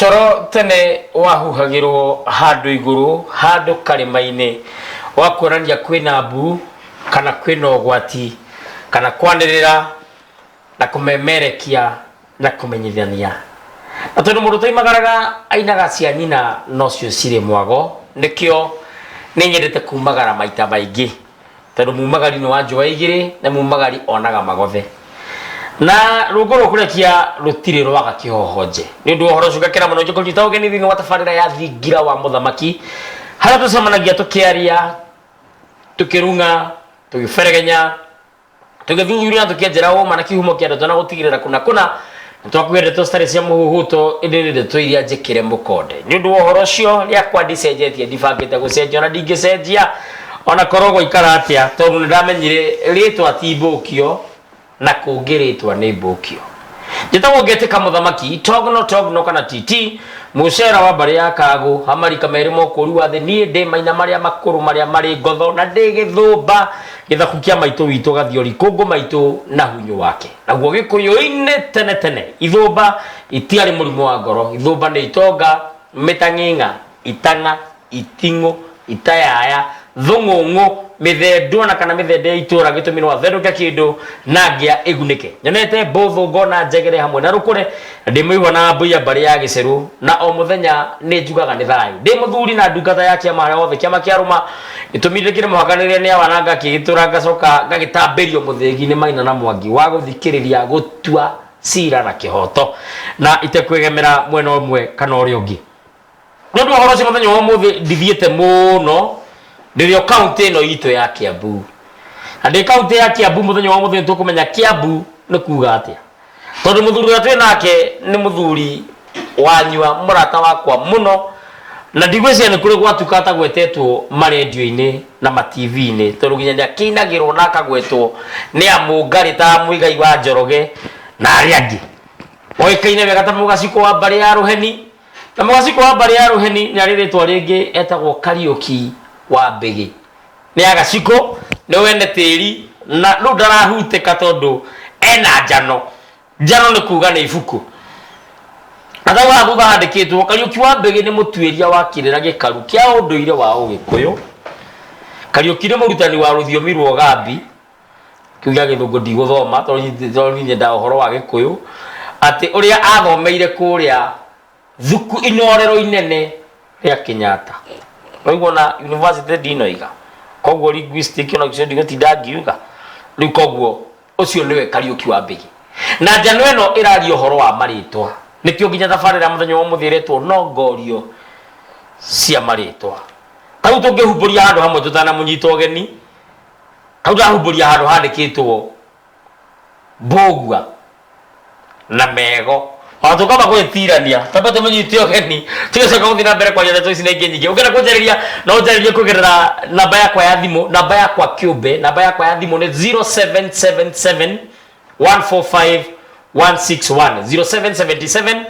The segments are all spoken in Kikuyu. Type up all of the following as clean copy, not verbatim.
Coro tene wahuhagĩrwo handũ igũrũ, handũ karĩma-inĩ, wa kuonania kwĩna mbu, kana kwĩna ũgwati, kana kwanĩrĩra na kũmemerekia na kũmenyithania. Na tondũ mũndũ ũtoimagaraga ainaga cia nyina nocio cirĩ mwago, nĩkĩo nĩ nyendete kumagara maita maingĩ. Tondũ mumagari nĩ wa njũa igĩrĩ na mumagari onaga magothe. Na rũngũ rũkũrekia rũtirĩ rwaga kĩhohonje. Nĩ ũndũ wa ũhoro ũcio ngakena mũno ngĩkũnyita ũgeni thĩinĩ wa tabarĩra ya Thingira wa Mũthamaki, harĩa tũcemanagia tũkĩaria, tũkĩrung'a, tũgĩberegenya, tũgĩthuthuria na tũkĩenjera ũma na kĩhumo kĩa ndeto na gũtigĩrĩra kũna kũna nĩ twakuhe ndeto citarĩ cia mũhuhuto ĩndĩ nĩ ndeto iria njĩkĩre mũkonde. Nĩ ũndũ wa ũhoro ũcio rĩakwa ndicenjetie, ndibangĩte gũcenjia ona ndingĩcenjia ona korwo gwaikara atĩa, tondũ nĩ ndamenyire rĩtwa ti mbũkio na kũngĩ rĩtwa nĩ mbũkio. Njĩtagwo Ngetĩka Mũthamaki, Togno Togno kana TT, mũcera wa mbarĩ ya Kagũ, amarika merĩ ma ũkũũri wa thĩ, niĩ ndĩ maina marĩa makũrũ marĩa marĩ ngotho na ndĩ gĩthũmba gĩthaku kĩa maitũ witũ Gathiori Kũngũ maitũ na hunyũ wake. Naguo Gĩkũyũ-inĩ tene tene ithũmba itiarĩ mũrimũ wa ngoro, ithũmba nĩ itonga, mĩtang'ing'a, itang'a, iting'ũ, itayaya, thũng'ũng'ũ, mĩthendũ ona kana mĩthende ya itũra gĩtũmi no athendũke kĩndũ na ngĩa ĩgunĩke. Nyonete mbũthũ ngona njegere hamwe na rũkũre na ndĩ mũihwa na mbũi ya mbarĩ ya gĩcerũ na o mũthenya nĩ njugaga nĩ thayũ. Ndĩ mũthuri na ndungata ya kĩama harĩa hothe kĩama kĩarũma gĩtũmi ndĩkĩrĩ mũhaka rĩrĩa nĩ awa na ngakĩgĩtũra ngacoka ngagĩtambĩrio mũthĩgi nĩ Maina na Mwangi wa gũthikĩrĩria gũtua cira na kĩhoto na itekwĩgemera mwena ũmwe kana ũrĩa ũngĩ. Nĩ ũndũ wa ũhoro ũcio mũthenya wa ũmũthĩ ndithiĩte mũno ndĩrĩ o kaũntĩ ĩno itũ ya Kiambu. Na ndĩ kaũntĩ ya Kiambu mũthenya wa ũmũthĩ nĩ tũkũmenya Kiambu nĩ kuga atĩa. Tondũ mũthuri ũrĩa twĩ nake nĩ mũthuri wanyua mũrata wakwa mũno na ndigwĩciria nĩ kũrĩ gwatuka atagwetetwo marendio-inĩ na ma TV-inĩ tondũ nginya nĩ akĩinagĩrwo na akagwetwo nĩ amũngarĩ ta Mũigai wa Njoroge na arĩa angĩ. Oĩkaine wega ta Mũgacikũ wa mbarĩ ya Rũheni. Na Mũgacikũ wa mbarĩ ya Rũheni nĩ arĩ rĩtwa rĩngĩ etagwo Kariũki wa Mbĩgĩ. Nĩ Agacikũ, nĩ wene tĩri na rĩu ndarahutĩka tondũ ena njano. Njano nĩ kuga nĩ ibuku. Na thau haha thutha handĩkĩtwo Kariũki wa Mbĩgĩ nĩ mũtuĩria wa kĩrĩra gĩkaru kĩa ũndũire wa Ũgĩkũyũ. Kariũki nĩ mũrutani wa rũthiomi rwa Ũgambi. Kĩu gĩa gĩthũngũ ndigũthoma tondũ niĩ nyendaga ũhoro wa gĩkũyũ. Atĩ ũrĩa athomeire kũrĩa thuku inorero inene rĩa Kenyatta. Waigua ona university ndinoiga. Koguo linguistic ona icio ndigũtinda ngiuga. Rĩu koguo ũcio nĩwe Kariũki wa Mbĩgĩ. Na njano ĩno ĩraria ũhoro wa marĩtwa. Nĩkĩo nginya thabarĩra mũthenya wa ũmũthĩ ĩretwo nongorio cia marĩtwa. Ta rĩu tũngĩhumbũria handũ hamwe tũtanamũnyita ũgeni, hau ndahumbũria handũ handĩkĩtwo mbũgua na mego ona tũkamba gwĩtirania tamba tũmũnyite ũgeni tũgĩcoka gũthiĩ na mbere kwaria ndeto ici na ingĩ nyingĩ. Ũngĩenda kũnjarĩria no ũnjarĩrie kũgerera namba yakwa ya thimũ, namba yakwa kĩũmbe, namba yakwa ya thimũ nĩ 0777 145 161 0777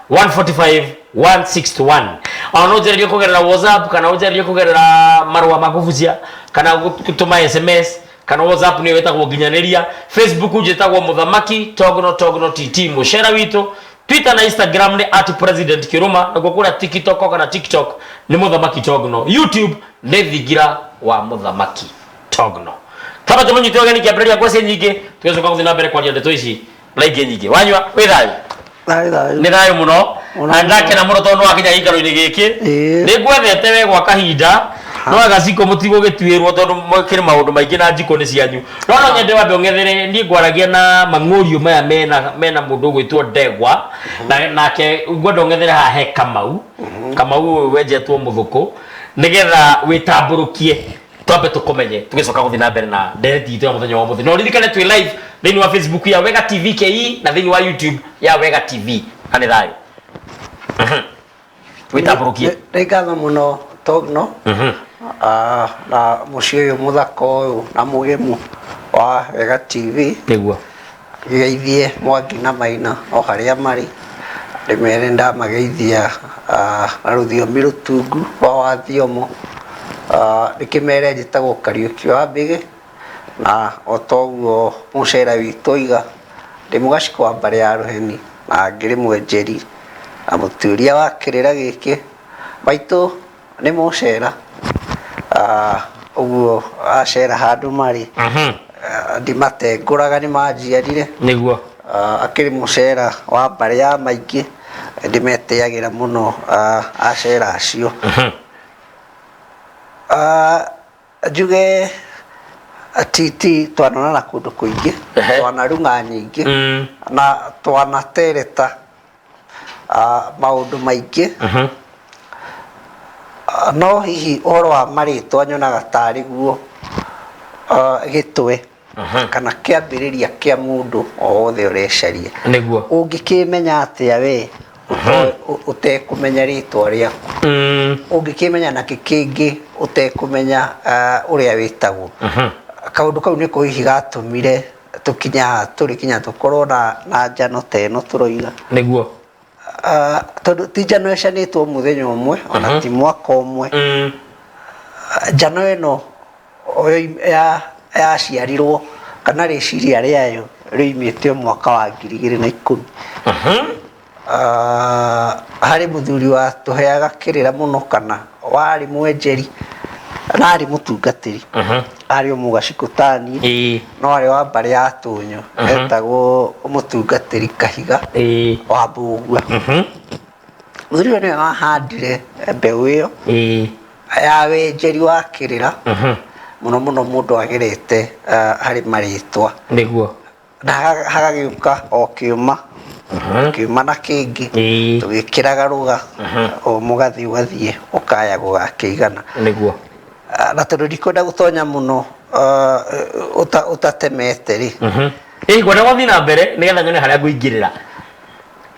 145 161. Ona no ũnjarĩrie kũgerera WhatsApp kana ũnjarĩrie kũgerera marũa ma kũbucia kana gũtũma SMS kana WhatsApp nĩyo ĩtagwo nginyanĩria. Facebook njĩtagwo Mũthamaki Togno Togno TT mũcera witũ. Twitter na Instagram nĩ at President Kĩrũma, nakuo kũrĩa TikTok kana TikTok nĩ Mũthamaki Togno. YouTube nĩ Thingira wa Mũthamaki Togno. Tamba tũmũnyite ũgeni kĩambĩrĩria ngwacĩ nyingĩ tũgĩcoka gũthiĩ na mbere kwaria ndeto ici na ingĩ nyingĩ. Wanyua wĩ thayũ? Thayũ thayũ. Nĩ thayũ mũno. Mũno Na mũno. ndakena mũno tondũ nĩwakinya gĩikaro-inĩ gĩkĩ. Ĩĩ. Nĩ ngwethete we gwa kahinda no gaciko mũtigũgĩtuĩrwo tondũ kĩrĩ maũndũ maingĩ na njiko nĩ cianyu. No no nyende wambe ũng'ethere niĩ ngwaragia na mang'ũriũ maya mena mũndũ ũgwĩtwo Ndegwa na nake ngwenda ũng'ethere haha he Kamau. Kamau ũyũ wenjetwo mũthũkũ nĩgetha wĩtambũrũkie twambe tũkũmenye tũgĩcoka gũthiĩ na mbere na ndereti itũ ya mũthenya wa ũmũthĩ. Na ũririkane twĩ live thĩinĩ wa Facebook ya Wega TV KE na thĩinĩ wa YouTube ya Wega TV. Na nĩ thayũ. Wĩtambũrũkie. Nĩ ngatho mũno Togno na mũciĩ ũyũ mũthaka ũyũ na mũgemu wa Wega TV. Nĩguo. Ngeithie Mwangi na Maina o harĩa marĩ, ndĩmere ndamageithia na rũthiomi rũtungu rwa Wathiomo. Ndĩkĩmere njĩtagwo Kariũki wa Mbĩgĩ, na o ta ũguo mũcere witũ oiga, ndĩ mũgacikũ wa mbarĩ ya Rũheni na ngĩrĩ mwenjeri. Na mũtuĩria wa kĩrĩra gĩkĩ maitũ nĩ mũcera. Ũguo acera handũ marĩ ndimatengũraga nĩ manjiarire. Nĩguo. Akĩrĩ mũcera wa mbarĩ ya maingĩ, ndĩmetĩagĩra mũno acera acio. Njuge TT twanonana kũndũ kũingĩ, twanarung'a nyingĩ na twanatereta maũndũ maingĩ. No hihi ũhoro wa marĩtwa nyonaga tarĩ guo gĩtwe kana kĩambĩrĩria kĩa mũndũ o wothe ũrecaria. Nĩguo. Ũngĩkĩmenya atĩa we ũtekũmenya rĩtwa rĩaku? Ũngĩkĩmenya nakĩ kĩngĩ ũtekũmenya ũrĩa wĩtagwo? Kaũndũ kau nĩko hihi gatũmire tũkinye haha tũrĩ kinya tũkorwo na njano ta ĩno tũroiga. Nĩguo. Tondũ ti njano ĩcanĩtwo mũthenya ũmwe ona ti mwaka ũmwe. Njano ĩno yaciarirwo kana rĩciria rĩayo rĩoimĩte mwaka wa 2010. Harĩ mũthuri watũheaga kĩrĩra mũno kana warĩ mwenjeri na arĩ mũtungatĩri. Arĩ o mũgacikũ tani no arĩ wa mbarĩ ya Tũnyũ, etagwo mũtungatĩri Kahiga wa Mbũgua. Mũthuri ũyũ nĩwe wahandire mbeũ ĩyo ya wenjeri wa kĩrĩra. Mũno mũno mũndũ agerete harĩ marĩtwa. Nĩguo. Na hagagĩũka o kĩũma kĩũma na kĩngĩ tũgĩkĩraga rũga o mũgathi ũgathiĩ ũkaya gũgakĩigana. Nĩguo. Na tondũ ndikwenda gũtonya mũno ũtatemete rĩ. Ngwenda gũthiĩ na mbere nĩgetha nyone harĩa ngũingĩrĩra,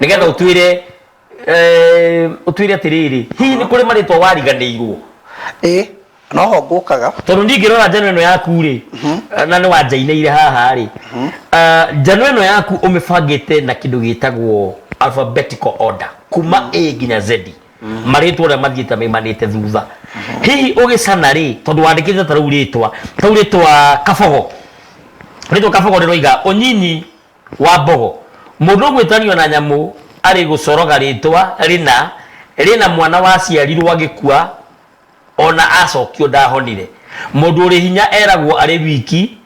nĩgetha ũtwĩre ũtwĩre atĩrĩrĩ, hihi nĩ kũrĩ marĩtwa wariganĩirwo? Ĩĩ, noho ngũkaga. Tondũ niĩ ngĩrora njano ĩno yaku rĩ, na nĩ wanjainĩire haha rĩ, njano ĩno yaku ũmĩbangĩte na kĩndũ gĩtagwo alphabetical order kuma A nginya Z, marĩtwa ũrĩa mathiĩte maimanĩte thutha. Hihi ũgĩcana rĩ, tondũ wandĩkĩte ta rĩu rĩtwa ta rĩu rĩtwa Kabogo, rĩtwa Kabogo rĩroiga ũnyinyi wa mbogo, mũndũ ũgwĩtanio na nyamũ arĩ gũcoroga rĩtwa rĩna rĩna mwana waciarirwo agĩkua ona acokio ndahonire. Mũndũ ũrĩ hinya eragwo arĩ wiki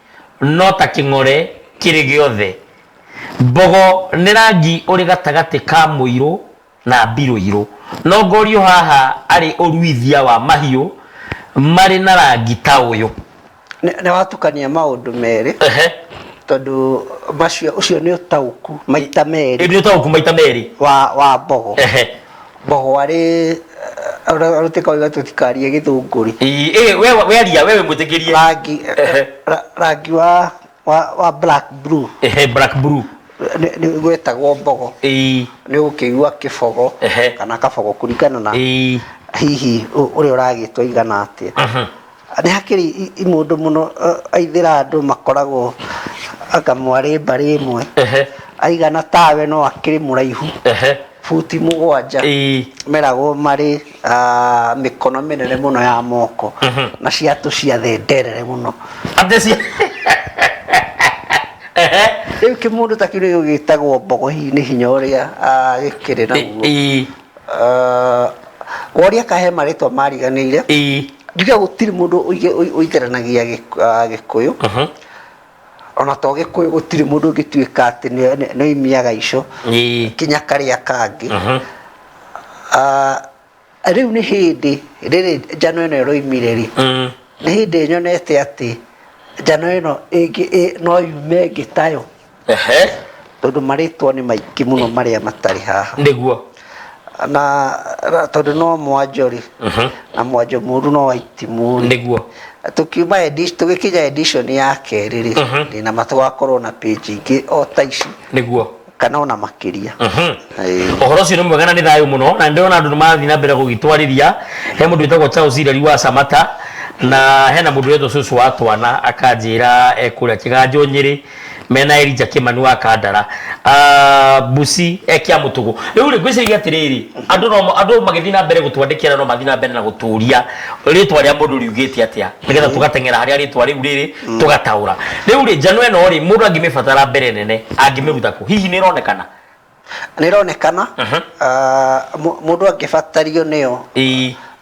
no ta kĩng'ore kĩrĩ gĩothe. Mbogo nĩ rangi ũrĩ gatagatĩ ka mũirũ na mbirũirũ. No ngorio haha arĩ ũruithia wa mahiũ marĩ na rangi ta ũyũ. Nĩ watukania maũndũ merĩ. Tondũ macio ũcio nĩ ũtaũku maita merĩ. Nĩ ũtaũku maita merĩ. Wa mbogo. Mbogo arĩ arutĩka oiga tũtikarie gĩthũngũri. Wearia wewe mwĩtĩkĩrie. Rangi rangi wa black blue. Black blue. Nĩ gwetagwo mbogo. Nĩ ũgũkĩigua kĩbogo kana kabogo kũringana na hihi ũrĩa ũragĩtwo igana atĩa. Nĩ hakĩrĩ imũndũ mũno aithĩra andũ makoragwo anga mwarĩ mbarĩ ĩmwe. Aigana tawe no akĩrĩ mũraihu. Buti 7. Meragwo marĩ mĩkono mĩnene mũno ya moko. Na ciatũ cia thenderere mũno. Atĩ cia Rĩu kĩmũndũ ta kĩu nĩkĩo gĩtagwo mbogo, hihi nĩ hinya ũrĩa gĩkĩrĩ naguo. Woria kahe marĩtwa mariganĩire. Njuge gũtirĩ mũndũ ũitheranagia Gĩkũyũ. Ona to Gĩkũyũ gũtirĩ mũndũ ũngĩtuĩka atĩ nĩ oimiaga ico kinya karĩa kangĩ. Rĩu nĩ hĩndĩ rĩrĩ njano ĩno ĩroimire rĩ, nĩ hĩndĩ nyonete atĩ njano ĩno no yume ĩngĩ tayo. Tondũ marĩtwa nĩ maingĩ mũno marĩa matarĩ haha. Nĩguo. Na tondũ no mwanjo rĩ, na mwanjo mũru no wa itimũ rĩ. Nĩguo. Tũkiuma tũgĩkinya edition ya kerĩ rĩ, ndĩna ma tũgakorwo na page ingĩ o ta ici. Nĩguo. Kana ona makĩria. Ũhoro ũcio nĩ mwega na nĩ thayũ mũno, na ndĩrona andũ nĩ marathiĩ na mbere gũgĩtwarĩria. He mũndũ wĩtagwo Charles Ireri wa Samata, na hena mũndũ wĩtagwo cũcũ wa twana akanjĩra ekũrĩa Kĩganjo Nyĩrĩ, mena Elijah Kĩmani wa Kandara. Busi ekia mũtũgũ. Rĩu rĩ, ngwĩciria atĩrĩrĩ, andũ no andũ magĩthiĩ na mbere gũtwandĩkĩra no mathiĩ na mbere na gũtũria rĩtwa rĩa mũndũ riugĩte atĩa, nĩgetha tũgateng'era harĩa rĩtwa rĩu rĩrĩ tũgataũra. Rĩu rĩ, njano ĩno rĩ, mũndũ angĩmĩbatara mbere nene angĩmĩruta kũ? Hihi nĩ ĩronekana? Nĩ ĩronekana. Mũndũ angĩbatario nĩyo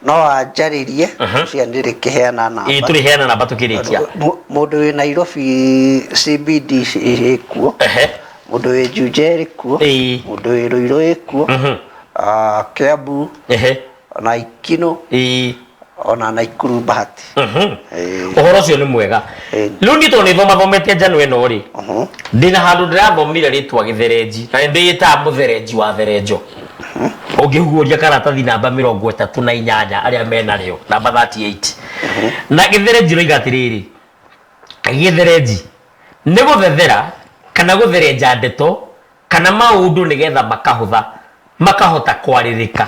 no anjarĩrie, cia ndĩrĩkĩheana namba. Ĩĩ, tũrĩheana namba tũkĩrĩkia. Mũndũ wĩ Nairobi CBD ĩkuo, mũndũ wĩ Juja ĩrĩ kuo, mũndũ wĩ Ruiru ĩ kuo, Kiambu ona Ikino, ona Naikuru Bahati. Ũhoro ũcio nĩ mwega. Rĩu niĩ tondũ nĩ thomathomete njano ĩno rĩ, ndĩna handũ ndĩrathomire rĩtwa gĩtherenji na nĩ ndĩĩtaga mũtherenji wa therenjo. Ũngĩhuguria karatathi namba 38 arĩa menarĩo, namba 38, na gĩtherenji roiga atĩrĩrĩ, gĩtherenji nĩ gũthethera kana gũtherenja ndeto kana maũndũ nĩgetha makahũtha, makahota kwarĩrĩka.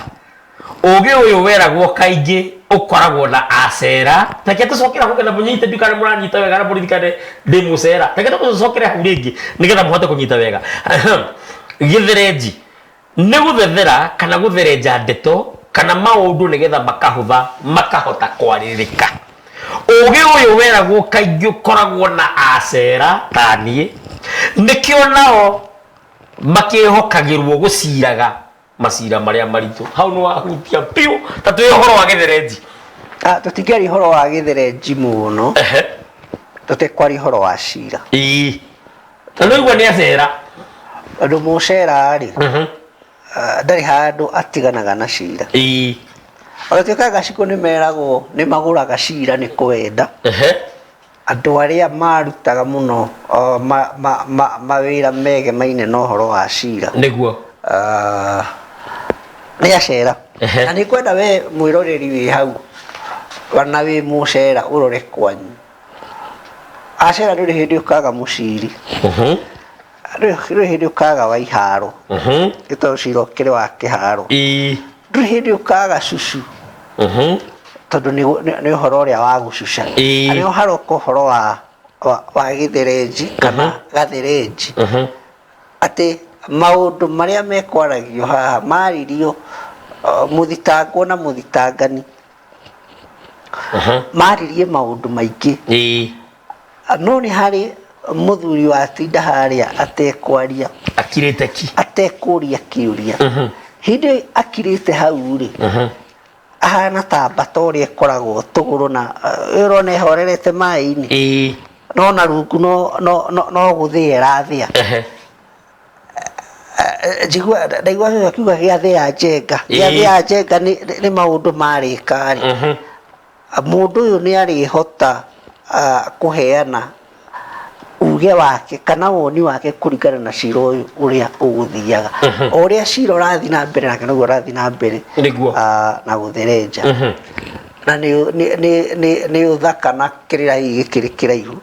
Ũgĩ ũyũ weragwo kaingĩ ũkoragwo na acera. Reke tũcokere hau nĩgetha mũnyite, ndiũ kana mũranyita wega na mũririkane ndĩ mũcera. Reke tũcokere hau rĩngĩ nĩgetha mũhote kũnyita wega. Gĩtherenji nĩ gũthethera kana gũtherenja ndeto kana maũndũ nĩgetha makahũtha, makahota kwarĩrĩka. Ũgĩ ũyũ weragwo kaingĩ ũkoragwo na acera ta niĩ, nĩkĩo nao makĩhokagĩrwo gũciraga macira marĩa maritũ. Hau nĩ wahutia biũ ta twĩ ũhoro wa gĩtherenji. Tũtingĩaria ũhoro wa gĩtherenji mũno tũtekwaria ũhoro wa cira. Ĩĩ, na nĩ ũigua nĩ acera. Tondũ mũcera rĩ, ndarĩ handũ atiganaga na cira. Ona tuĩka gacikũ nĩ meragwo nĩ magũraga cira nĩ kwenda. Andũ arĩa marutaga mũno mawĩra megemaine na ũhoro wa cira. Nĩguo. Nĩ acera. Na nĩ ngwenda we mwĩroreri wĩ hau ona wĩ mũcera ũrore kwanyu. Acera ndũrĩ hĩndĩ ũkaga mũciri. Ndũrĩ hĩndĩ ũkaga wa iharo. Nĩ tondũ cira ũkĩrĩ wa kĩharo. Ndũrĩ hĩndĩ ũkaga cucu. Tondũ nĩ ũhoro ũrĩa wa gũcuca. Na nĩho haroka ũhoro wa gĩtherenji kana gatherenji. Atĩ maũndũ marĩa mekwaragio haha maririo mũthitangwo na mũthitangani. Maririe maũndũ maingĩ. No nĩ harĩ mũthuri watinda harĩa atekwaria. Akirĩte ki. Atekũria kĩũria. Hĩndĩ ĩyo akirĩte hau rĩ, ahana ta mbata ũrĩa ĩkoragwo tũgũrũ na ũrona ĩhorerete maĩ-inĩ. No na rungu no gũthĩa ĩrathĩa. Njigua ndaigua cũcũ akiuga gĩathĩa njenga. Gĩathĩa njenga nĩ maũndũ marĩka rĩ. Mũndũ ũyũ nĩ arĩhota kũheana uge wake kana woni wake kũringana na cira ũyũ ũrĩa ũgũthiaga. O ũrĩa cira ũrathiĩ na mbere nake noguo ũrathiĩ na mbere na gũtherenja. Na nĩ ũthaka na kĩrĩra hihi gĩkĩrĩ kĩraihu.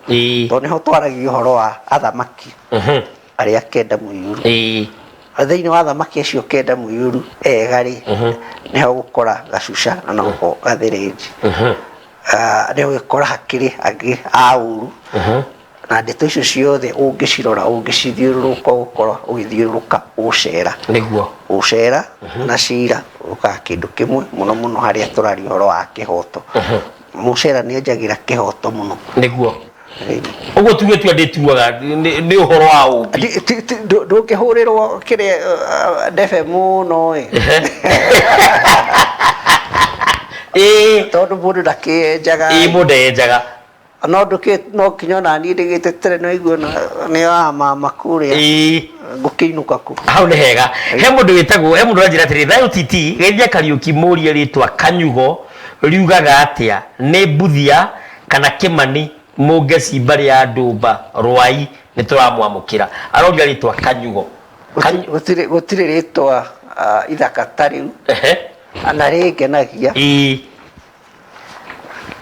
Tondũ nĩho twaragia ũhoro wa athamaki arĩa kenda mũiyũru. Thĩinĩ wa athamaki acio kenda mũiyũru ega rĩ, nĩho ũgũkora gacuca na noho gatherenji. Nĩ ũgĩkora hakĩrĩ angĩ a ũru. Na ndeto icio ciothe ũngĩcirora ũngĩcithiũrũrũka ũgũkorwo ũgĩthiũrũrũka ũcera. Nĩguo. Ũcera na cira ũkaga kĩndũ kĩmwe mũno mũno harĩa tũraria ũhoro wa kĩhoto. Mũcera nĩ enjagĩra kĩhoto mũno. Nĩguo. Ũguo tuge tu ndĩtuaga nĩ ũhoro wa ũmbi. Ndũngĩhũrĩrwo kĩrĩa ndebe mũno ĩ. Tondũ mũndũ ndakĩenjaga. Ĩĩ, mũndũ ndenjaga. No ndũkĩ no kinya ona niĩ ndĩgĩtetere no igue nĩ wa mama kũrĩa. Ngũkĩinũka kũ. Hau nĩ hega. He mũndũ wĩtagwo, he mũndũ ũranjĩra atĩrĩ, thayũ TT, geithia Kariũki mũrie rĩtwa Kanyugo riugaga atĩa? Nĩ Mbuthia kana Kĩmani Mũngeci mbarĩ ya Ndũmba Rwai nĩ tũramwamũkĩra. Aroria rĩtwa Kanyugo. Gũtirĩ gũtirĩ rĩtwa ithaka ta rĩu. Na rĩngenagia.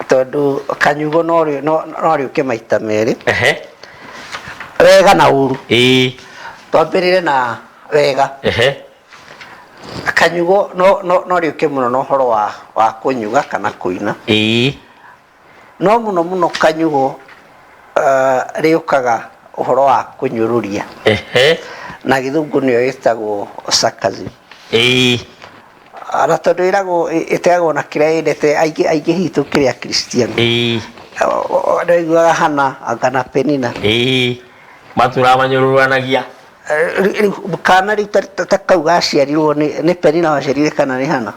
Tondũ Kanyugo no rĩũke maita merĩ. Wega na ũru. Twambĩrĩre na wega. Kanyugo no rĩũke mũno na ũhoro wa kũnyuga kana kũina. No mũno mũno Kanyugo rĩũkaga ũhoro wa kũnyũrũria. Na gĩthũngũ nĩyo ĩtagwo sarcasm. Na tondũ ĩragwo ĩteagwo na kĩrĩa yendete aingĩ aingĩ hihi tũkĩrĩ Akristiano. Nĩwaiguaga Hana anga na Penina. Matũraga manyũrũranagia. Rĩu kana rĩu ta kau gaciarirwo nĩ Penina waciarire kana nĩ Hana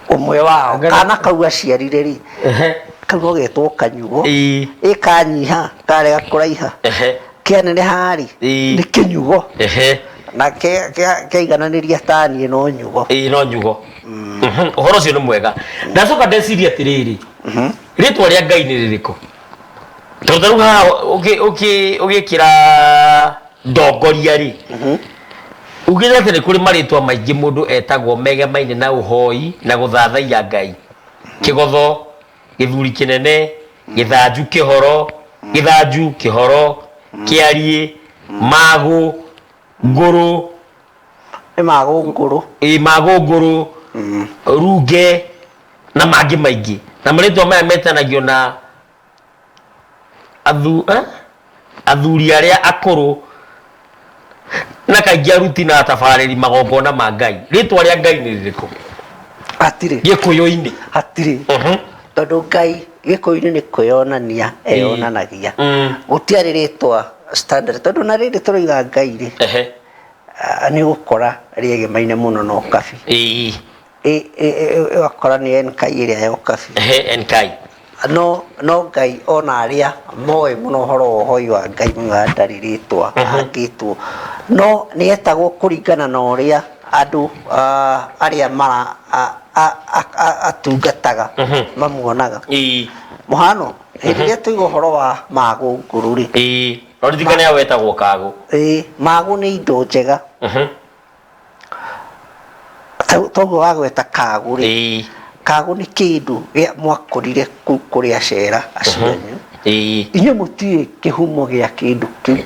ũmwe wao kana kau aciarire rĩ kau no getwo kanyugo ĩkanyiha karega kũraiha kĩaneneha rĩ nĩ kĩnyugo na kĩaigananĩria taniĩ no nyugo ĩĩ no nyugo. Ũhoro ũcio nĩ mwega. Ndacoka ndeciria atĩrĩrĩ, rĩtwa rĩa Ngai nĩ rĩrĩkũ? Tondũ ta rĩu haha ũgĩkĩra ndongoria rĩ, ugĩte atĩ nĩ kũrĩ marĩtwa maingĩ mũndũ etagwo megemaine na ũhoi na gũthathaiya Ngai. Kĩgotho, gĩthuri kĩnene, gĩthanju kĩhoro, gĩthanju kĩhoro, kĩariĩ, magũ, ngũrũ, nĩ magũngũrũ, ĩ magũngũrũ, runge na mangĩ maingĩ. Na marĩtwa maya metanagio na athuri arĩa akũrũ na kaingĩ aruti na atabarĩri magongona ma Ngai. Rĩtwa rĩa Ngai nĩ rĩrĩkũ? Hatirĩ. Gĩkũyũ-inĩ. Hatirĩ. Tondũ Ngai gĩkũyũ-inĩ nĩ kwĩyonania eyonanagia. Gũtiarĩ rĩtwa standard tondũ na rĩrĩ tũroiga Ngai rĩ, nĩ ũgũkora rĩegemaine mũno na ũkabi. Ũgakora nĩ Nkai ĩrĩa ya ũkabi. Nkai. No Ngai ona arĩa moĩ mũno ũhoro wa ũhoi wa Ngai moigaga ndarĩ rĩtwa angĩtwo. No nĩ etagwo kũringana na ũrĩa andũ arĩa mara atungataga mamuonaga. Mũhano, hĩndĩ ĩrĩa tũiga ũhoro wa magũngũrũ rĩ, No ririkane hau wetagwo kagũ. Magũ nĩ indo njega. Toguo wagweta kagũ rĩ, kagũ nĩ kĩndũ gĩa mwakũrire kũu kũrĩ acera acio anyu. Inyuĩ mũtiũĩ kĩhumo gĩa kĩndũ kĩu,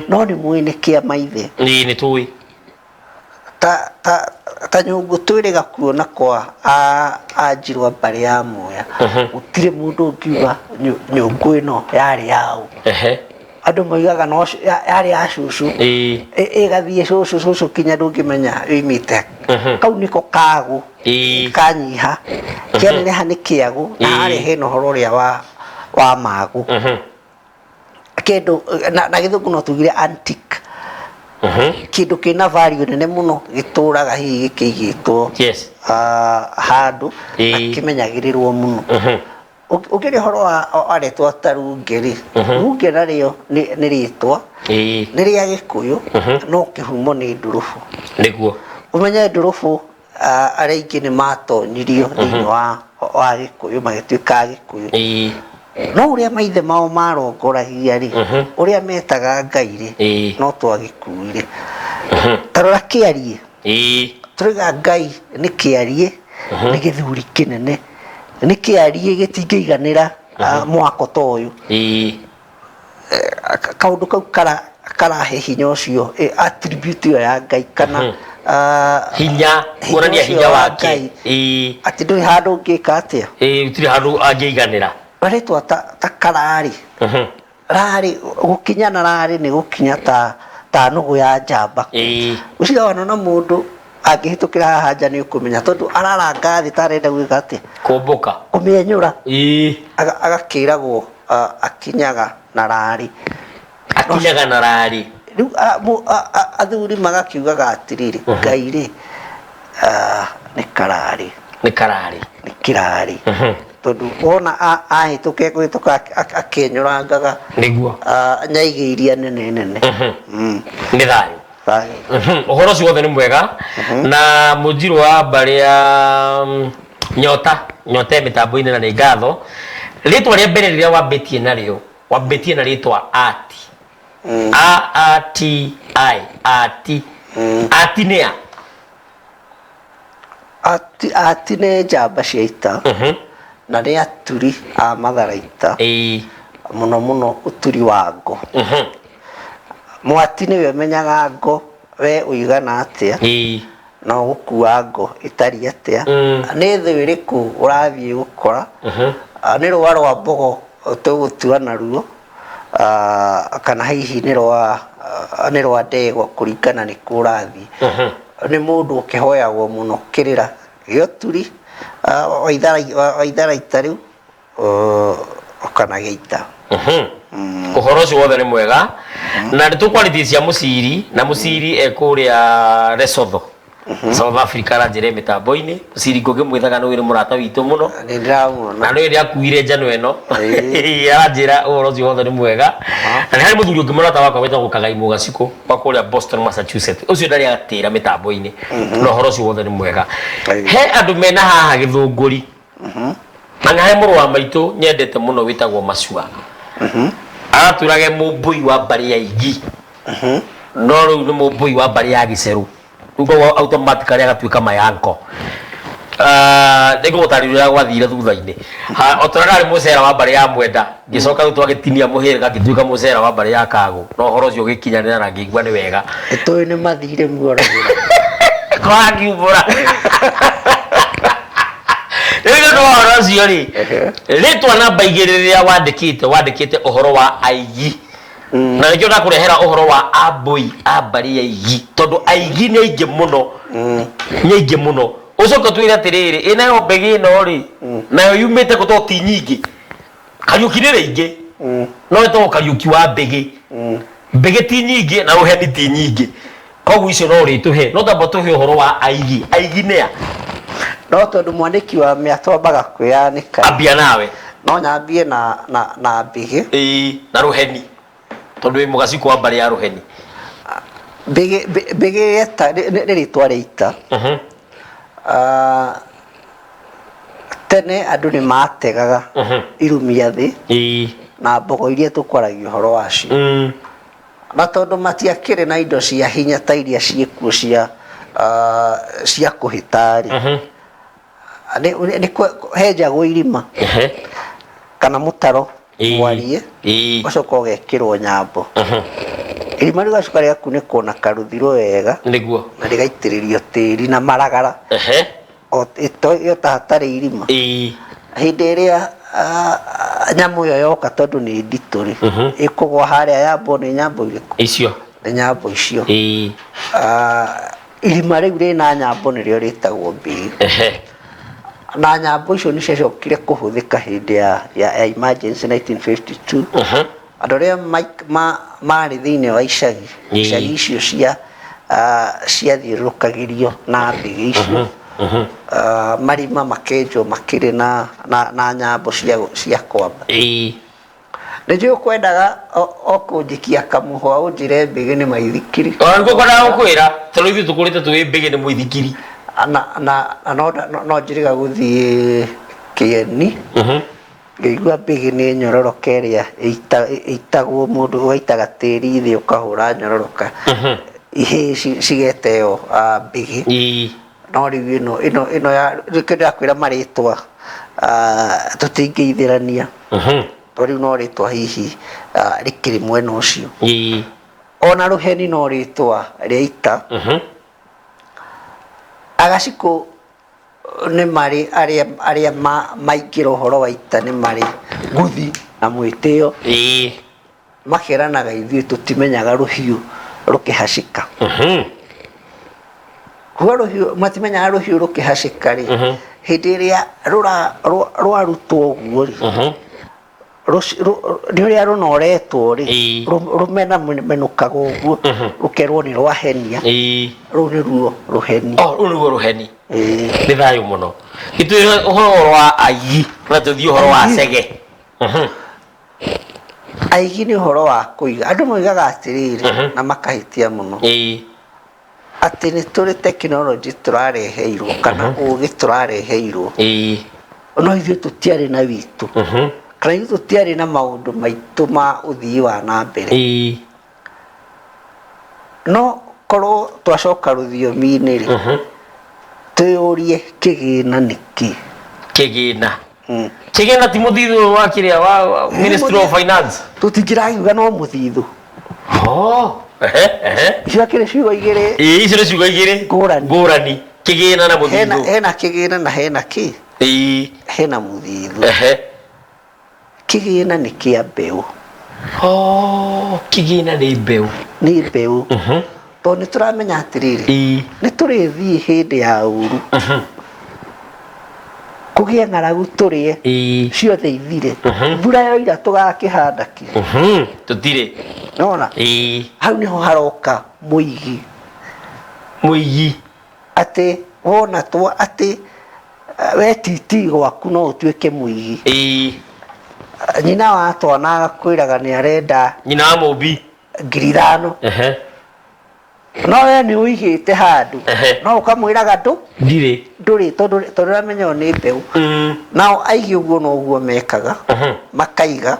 no nĩ mũĩ nĩ kĩa maithe. Ĩĩ nĩ tũĩ. Ta nyũngũ twĩrĩga kuona kwa anjirwa mbarĩ ya Muya, gũtirĩ mũndũ ũngiuga nyũngũ ĩno yarĩ yaũ. Andũ moigaga no yarĩ ya cũcũ. Ĩgathiĩ cũcũ cũcũ kinya ndũngĩmenya yoimĩte. Kau nĩko kagũ kanyiha kĩaneneha nĩ kĩagũ na harĩa hena ũhoro ũrĩa wa magũ. Kĩndũ na gĩthũngũ no tugire antique. Kĩndũ kĩna value nene mũno gĩtũraga hihi gĩkĩigĩtwo handũ na kĩmenyagĩrĩrwo mũno. Ũkĩrĩ ũhoro wa rĩtwa ta runge rĩ, runge narĩo nĩ rĩtwa nĩ rĩa Gĩkũyũ no kĩhumo nĩ ndũrũbũ. Nĩguo. Ũmenye ndũrũbũ arĩa aingĩ nĩ matonyirio thĩinĩ wa Gĩkũyũ magĩtuĩka Agĩkũyũ. No ũrĩa maithe mao marongoragia rĩ, ũrĩa metaga Ngai rĩ, no twagĩkuire. Ta rora kĩariĩ. Tũrauga Ngai nĩ kĩariĩ, nĩ gĩthuri kĩnene, nĩ kĩariĩ gĩtingĩiganĩra mwako ta ũyũ. Kaũndũ kau karahe hinya ũcio, attribute ĩyo ya Ngai kana hinya, kuonania hinya wake. Atĩ ndũrĩ handũ ũngĩka atĩa. Gũtirĩ handũ angĩiganĩra. Marĩtwa ta kararĩ, rarĩ gũkinya na rarĩ nĩ gũkinya ta nũgũ ya njamba. Ũcio wanona mũndũ angĩhĩtũkĩra haha nja nĩ ũkũmenya tondũ araranga thĩ ta arenda gwĩka atĩa? Kũmbũka. Kũmĩenyũra. Agakĩragwo akinyaga na rarĩ. Akinyaga na rarĩ. Rĩu athuri magakiugaga atĩrĩrĩ, Ngai rĩ nĩ kararĩ. Nĩ kararĩ. Nĩ kĩrarĩ. Tondũ wona ahĩtũke kũhĩtũka akĩenyũrangaga nĩguo nyaigĩ iria nene nene. Nĩ thayũ. Ũhoro ũcio wothe nĩ mwega na mũnjirũ wa mbarĩ ya nyota nyota mĩtambo-inĩ na nĩ ngatho. Rĩtwa rĩa mbere rĩrĩa wambĩtie narĩo, wambĩtie na rĩtwa Ati. A A T I Ati. Ati nĩ a? Ati nĩ njamba cia ita na nĩ aturi a matharaita. Mũno mũno ũturi wa ngo. Mwati nĩwe ũmenyaga ngo we ũigana atĩa na ũgũkua ngo ĩtariĩ atĩa, nĩ thũ ĩrĩkũ ũrathiĩ gũkora, nĩ rũa rwa mbogo tũgũtua naruo kana hihi nĩ rwa ndegwa kũringana nĩ kũ ũrathiĩ. Nĩ mũndũ ũkĩhoyagwo mũno kĩrĩra gĩa ũturi wa itharaita rĩu kana gĩa ita. Ũhoro ũcio wothe nĩ mwega na nĩ tũkwarĩtie cia mũciri na mũciri e kũrĩa Lesotho, South Africa, aranjĩra mĩtambo-inĩ. Mũciri ngũngĩmwĩthaga nĩ wĩrĩ mũrata witũ mũno. Nĩ ndĩramuona. Na nĩ rĩa kuire njano ĩno. Aranjĩra ũhoro ũcio wothe nĩ mwega. Na nĩ harĩ mũthuri ũngĩ mũrata wakwa wĩtagwo Kagai Mũgacikũ wa kũrĩa Boston, Massachusetts, ũcio ndarĩ atĩra mĩtambo-inĩ, na ũhoro ũcio wothe nĩ mwega. He andũ mena haha gĩthũngũri na nĩ harĩ mũrũ wa maitũ nyendete mũno wĩtagwo Macua, aratwĩrage mũmbũi wa mbarĩ ya Igi, no rĩu nĩ mũmbũi wa mbarĩ ya Gĩcerũ, rĩu koguo automatically agatuĩka mayanko. Nĩngũgũtarĩria ũrĩa gwathire thutha-inĩ. O ta ũrĩa ndarĩ mũcera wa mbarĩ ya Mwenda, ngĩcoka rĩu twagĩtinia mũhĩrĩga ngĩtuĩka mũcera wa mbarĩ ya Kagũ, na ũhoro ũcio ũgĩkinyanĩra na ngĩigua nĩ wega. Nĩtũĩ nĩ mathire muoragĩra. Kwakiumbũra rĩu nĩ ũndũ wa ũhoro ũcio rĩ, rĩtwa namba 2 rĩrĩa wandĩkĩte, wandĩkĩte ũhoro wa aigi, na nĩkĩo ndakũrehera ũhoro wa ambũi a mbarĩ ya Igi, tondũ aigi nĩ aingĩ mũno, nĩ aingĩ mũno. Ũcoke ũtwĩre atĩrĩrĩ, ĩ nayo mbegĩ ĩno rĩ, nayo yumĩte kũ? Tondũ ti nyingĩ. Kariũki nĩ rĩingĩ, no ĩtagwo Kariũki wa Mbĩgĩ. Mbĩgĩ ti nyingĩ na rũheni ti nyingĩ, koguo icio no ũrĩtũhe, no tamba tũhe ũhoro wa aigi. Aigi nĩa? No tondũ mwandĩki wa mĩatũ ambaga kwĩyanĩka. Ambia nawe. No nyambie na Mbĩgĩ. Ĩĩ, na rũheni, tondũ wĩ mũgacikũ wa mbarĩ ya rũheni. Mbĩgĩ, Mbĩgĩ yeta nĩ rĩtwa rĩa ita. Ah, tene andũ nĩ mategaga irumia thĩ na mbogo iria tũkwaragia ũhoro wacio, na tondũ matiakĩrĩ na indo cia hinya ta iria ciĩkuo cia kũhĩta rĩ, nĩ henjagwo irima kana mũtaro mwarie, ũgacoka ũgekĩrwo nyambo. Irima rĩu rĩgacoka rĩgakunĩkwo na karuthiro wega na rĩgaitĩrĩrio tĩri na maragara, o ĩto ta hatarĩ irima. Hĩndĩ ĩrĩa nyamũ ĩyo yoka, tondũ nĩ nditũ rĩ, ĩkũgwa harĩa yambwo nĩ nyambo irĩkũ? Icio. Nĩ nyambo icio. Irima rĩu rĩna nyambo nĩrĩo rĩtagwo mbĩgĩ. Na nyambo icio nĩ ciacokire kũhũthĩka hĩndĩ ya emergency 1952. Andũ arĩa marĩ thĩinĩ wa icagi, icagi icio ciathiũrũrũkagĩrio na mbĩgĩ icio. Marima makenjwo makĩrĩ na nyambo cia kwamba. Nĩ njũĩ ũkwendaga o kũnjikia kamũhwa ũnjĩre mbĩgĩ nĩ maithikiri. Ona nĩguo ngwendaga gũkwĩra, tondũ ithuĩ tũkũrĩte tũĩ mbĩgĩ nĩ mũithikiri. Na no njĩrĩga gũthiĩ kĩeni, ngĩigua mbĩgĩ nĩ nyororoka ĩrĩa ĩitagwo, mũndũ ũgaitaga tĩri thĩ ũkahũra nyororoka, ihĩĩ cigeteo mbĩgĩ. No rĩu ĩno ya nĩkĩo ndĩrakwĩra marĩtwa, tũtingĩithĩrania, to rĩu no rĩtwa hihi rĩkĩrĩ mwena ũcio. Ona rũheni no rĩtwa rĩa ita. Agacikũ nĩ marĩ arĩa maingĩra ũhoro wa ita, nĩ marĩ nguthi na mwĩtĩo, makeranaga ithuĩ tũtimenyaga rũhiũ rũkĩhacĩka. Kuga rũhiũ matimenyaga rũhiũ rũkĩhacĩka rĩ, hĩndĩ ĩrĩa rwarutwo ũguo rĩ, nĩ ũrĩa rũnoretwo rĩ, rũmenamenũkaga ũguo, rũkerwo nĩ rwahenia. Rũu nĩruo rũheni. Oh, rũu nĩruo rũheni. Nĩ thayũ mũno. Gĩtwĩre ũhoro wa aigi na tũthiĩ ũhoro wa cege. Aigi nĩ ũhoro wa kũiga. Andũ moigaga atĩrĩrĩ, na makahĩtia mũno, atĩ nĩ tũrĩ tekinoronjĩ tũrareheirwo kana ũgĩ tũrareheirwo, no ithuĩ tũtiarĩ na witũ, kana ithuĩ tũtiarĩ na maũndũ maitũ ma ũthii wa na mbere. No korwo twacoka rũthiomi-inĩ rĩ, twĩyũrie kĩgĩna nĩ kĩ? Kĩgĩna. Kĩgĩna ti mũthithũ ũyũ wa kĩrĩa wa Ministry of Finance? Tũtingĩragiuga no mũthithũ. Oh, ehe ehe. Icio akĩrĩ ciugo igĩrĩ. Ĩĩ, icio nĩ ciugo igĩrĩ ngũrani. Ngũrani, kĩgĩna na mũthithũ. Hena kĩgĩna na hena kĩ? Hena mũthithũ. Kĩgĩna nĩ kĩa mbeũ. Oh, kĩgĩna nĩ mbeũ. Nĩ mbeũ, tondũ nĩ tũramenya atĩrĩrĩ, nĩ tũrĩthiĩ hĩndĩ ya ũru. Kũgĩe ng'aragu tũrĩe, ciothe ithire. Mbura yoira tũgakĩhanda kĩ? Tũtirĩ. Nona hau nĩho haroka mũigi. Mũigi. Atĩ wona twa atĩ we titi gwaku no ũtuĩke mũigi. Nyina wa twana agakwĩraga nĩ arenda Nyina wa mũmbi. 5,000. No we nĩ ũigĩte handũ. No ũkamwĩraga ndũ Ndirĩ. Ndũrĩ, tondũ ũramenya ĩyo nĩ mbeũ. Nao aigi ũguo noguo mekaga. Makaiga.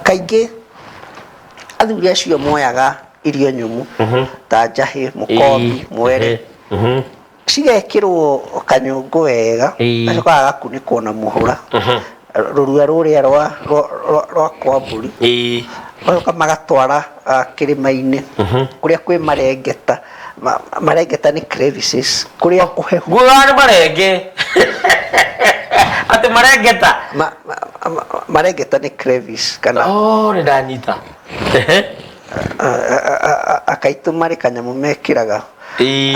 Kaingĩ athuri acio moyaga irio nyũmũ ta njahĩ, mũkombi, mwere, cigekĩrwo kanyũngũ wega, gacoka gagakunĩkwo na mũhũra, rũrua rũrĩa rwa kwa mbũri, magacoka magatwara kĩrĩma-inĩ kũrĩa kwĩ marengeta. Marengeta nĩ crevices, kũrĩa kũhehu. Ngugaga nĩ marenge. Atĩ marengeta. Marengeta nĩ crevice kana. Oh, nĩ ndanyita. Akaitũ marĩ kanyamũ mekĩraga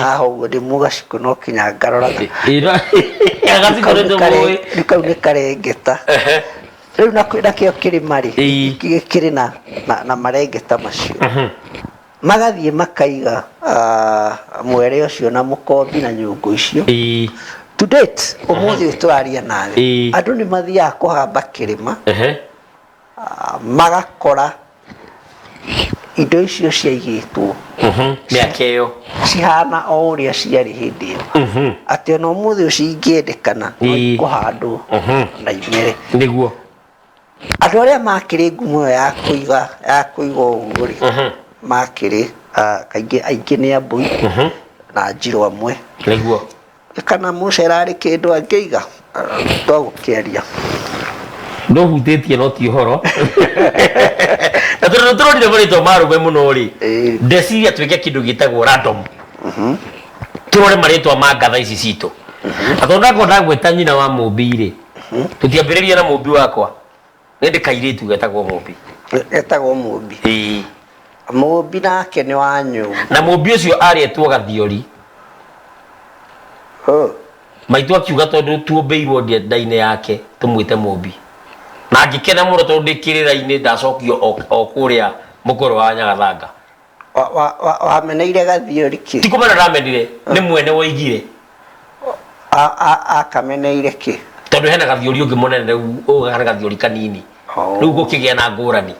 haha ũguo ndĩ mũgacikũ no kinya ngaroraga. Gacikũ nĩ tũmũĩ. Rĩu kau nĩ karengeta. Rĩu nakĩo kĩrĩma rĩ, kĩrĩ na marengeta macio. Magathiĩ makaiga mwere ũcio na mũkombi na nyũngũ icio. To date, ũmũthĩ ũyũ tũraria nawe, andũ nĩ mathiaga kũhamba kĩrĩma, magakora indo icio ciaigĩtwo mĩaka ĩyo cihana o ũrĩa ciarĩ hĩndĩ ĩyo, atĩ ona ũmũthĩ ũyũ cingĩendekana no ikũhandwo na imere. Nĩguo. Andũ arĩa makĩrĩ ngumo ĩyo ya kũiga ũguo rĩ, makĩrĩ kaingĩ aingĩ nĩ Ambũi na Njirũ amwe. Kana mũcera arĩ kĩndũ angĩiga twagũkĩaria. Ndũhutĩtie no ti ũhoro na tondũ tũrorire marĩtwa ma arũme mũno rĩ, ndeciria twĩke kĩndũ gĩtagwo random, tũrore marĩtwa ma ngatha ici citũ, na tondũ ndakorwo ndagwĩta nyina wa mũmbi rĩ, tũtiambĩrĩria na mũmbi wakwa, nĩ ndĩ kairĩtu getagwo Mũmbi. Etagwo Mũmbi? Ĩĩ. Mũmbi nake nĩ wa nyũngũ. Na mũmbi ũcio arĩetwo Gathiori. Oh. Maitũ akiuga tondũ tuombĩirwo nda-inĩ yake tũmwĩte Mũmbi, na ngĩkena mũno tondũ ndĩ kĩrĩra-inĩ ndacokio o kũrĩa mũkũrũ wa Nyagathanga. Wameneire Gathiori kĩ? Ti kũmena ndamenire, nĩ mwene woigire. Akameneire kĩ? Tondũ hena gathiori ũngĩ mũnene, rĩu ũyũ hena gathiori kanini. Oh. Rĩu gũkĩgĩa na ngũrani.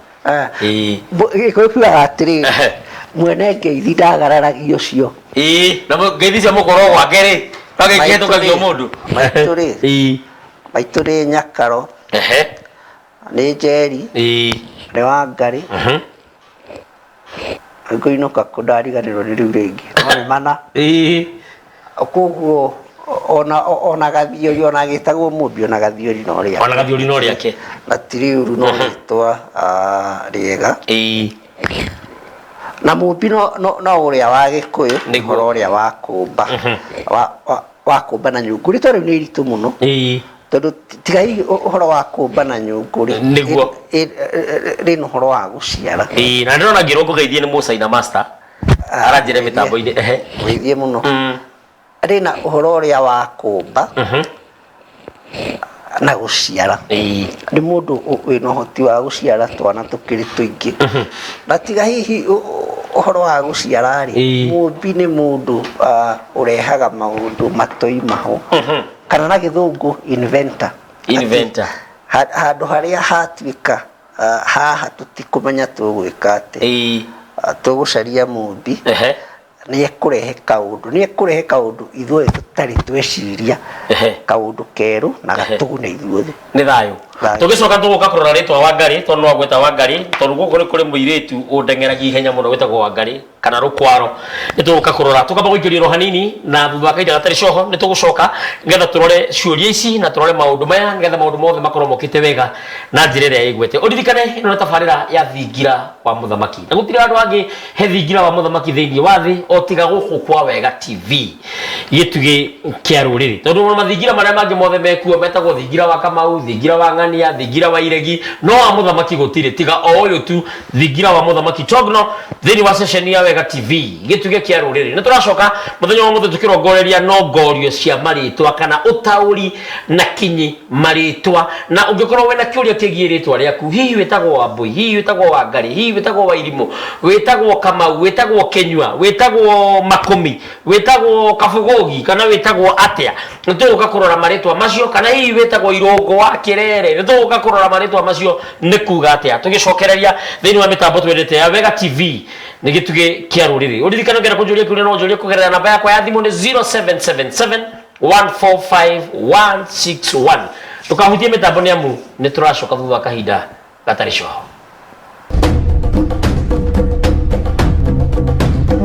Ĩĩ. Gĩkũyũ kiugaga atĩrĩrĩ, mwene ngeithi ndagararagia ũcio. Ĩĩ, na ngeithi cia mũkoro gwake rĩ, no gĩkĩhetũkagio mũndũ. Maitũ rĩ, maitũ nĩ Nyakaro, nĩ Njeri, nĩ Wangarĩ, ngũinũka kũ ndariganĩrwo nĩ rĩu rĩngĩ, no nĩ mana. Koguo ona Gathiori, ona agĩtagwo Mũmbi, ona Gathiori no rĩake. Ona Gathiori no rĩake. Na ti rĩũru, no rĩtwa rĩega. Na Mũmbi no ũrĩa wa Gĩkũyũ, ũhoro ũrĩa wa kũmba, wa kũmba na nyũngũ. Rĩtwa rĩu nĩ iritũ mũno, tondũ tiga hihi ũhoro wa kũmba na nyũngũ rĩ, rĩna ũhoro wa gũciara. Ĩĩ, na ndĩrona ngĩrwo ngũgeithie nĩ Mũcaina Master aranjĩra mĩtambo-inĩ. Ehe. Ũgeithie mũno. Rĩna ũhoro ũrĩa wa kũmba na gũciara. Nĩ mũndũ wĩna ũhoti wa gũciara twana tũkĩrĩ tũingĩ. Na tiga hihi ũhoro wa gũciara rĩ, mũmbi nĩ mũndũ ũrehaga maũndũ matoimaho, kana na Gĩthũngũ inventor. Inventor. Handũ harĩa hatuĩka haha tũtikũmenya tũgwĩka atĩa, tũgũcaria mũmbi, nĩ ekũrehe kaũndũ ithuothe tũtarĩ tweciria, kaũndũ kerũ na gatũgune ithuothe. Nĩ thayũ. Thayũ. Tũgĩcoka tũgũka kũrora rĩtwa Wangarĩ, tondũ no agwĩta Wangarĩ, tondũ gũkũ nĩ kũrĩ mũirĩtu ũndeng'eragia ihenya mũno wĩtagwo Wangarĩ kana Rũkwaro. Nĩ tũgũka kũrora, tũkamba gũikĩrio ro hanini, na thutha wa kahinda gatarĩ coho nĩ tũgũcoka nĩgetha tũrore ciũria ici na tũrore maũndũ maya, nĩgetha maũndũ mothe makorwo mokĩte wega na njĩra ĩrĩa ĩgwete. Ũririkane ĩno nĩ tabarĩra ya Thingira wa Mũthamaki, na gũtirĩ handũ hangĩ he Thingira wa Mũthamaki thĩinĩ wa thĩ o tiga gũkũ kwa Wega TV, gĩtugĩ. Gĩtugĩ kĩa rũrĩrĩ, tondũ ona mathingira marĩa mangĩ mothe mekuo metagwo thingira wa Kamau, thingira wa Ng'ania, thingira wa Iregi, no wa mũthamaki gũtirĩ tiga o ũyũ tu, thingira wa mũthamaki Togno, thĩinĩ wa ceceni ya Wega TV, Gĩtugĩ kĩa rũrĩrĩ. Nĩ tũracoka mũthenya wa ũmũthĩ tũkĩrongoreria nongorio cia marĩtwa kana ũtaũri na kinyi marĩtwa. Na ũngĩkorwo wĩna kĩũria kĩgiĩ rĩtwa rĩaku, hihi wĩtagwo Wambũi, hihi wĩtagwo Wangari, hihi wĩtagwo Wairimũ, wĩtagwo Kamau, wĩtagwo Kĩnyua, wĩtagwo Makũmi, wĩtagwo Kabũgũgi, kana wĩtagwo atĩa, nĩ tũgũka kũrora marĩtwa macio. Kana hihi wĩtagwo Irũngũ wa Kĩrere, nĩ tũgũka kũrora marĩtwa macio nĩ kuga atĩa. Tũgĩcokereria thĩinĩ wa mĩtambo twendete ya Wega TV, nĩ Gĩtugĩ kĩa Rũrĩrĩ. Ũririkane ũngĩenda kũnjũria kĩũria no ũnjũrie kũgerera namba yakwa ya thimũ nĩ 0777 145161. Ndũkahutie mĩtambo nĩ amu nĩ tũracoka thutha wa kahinda gatarĩ coho.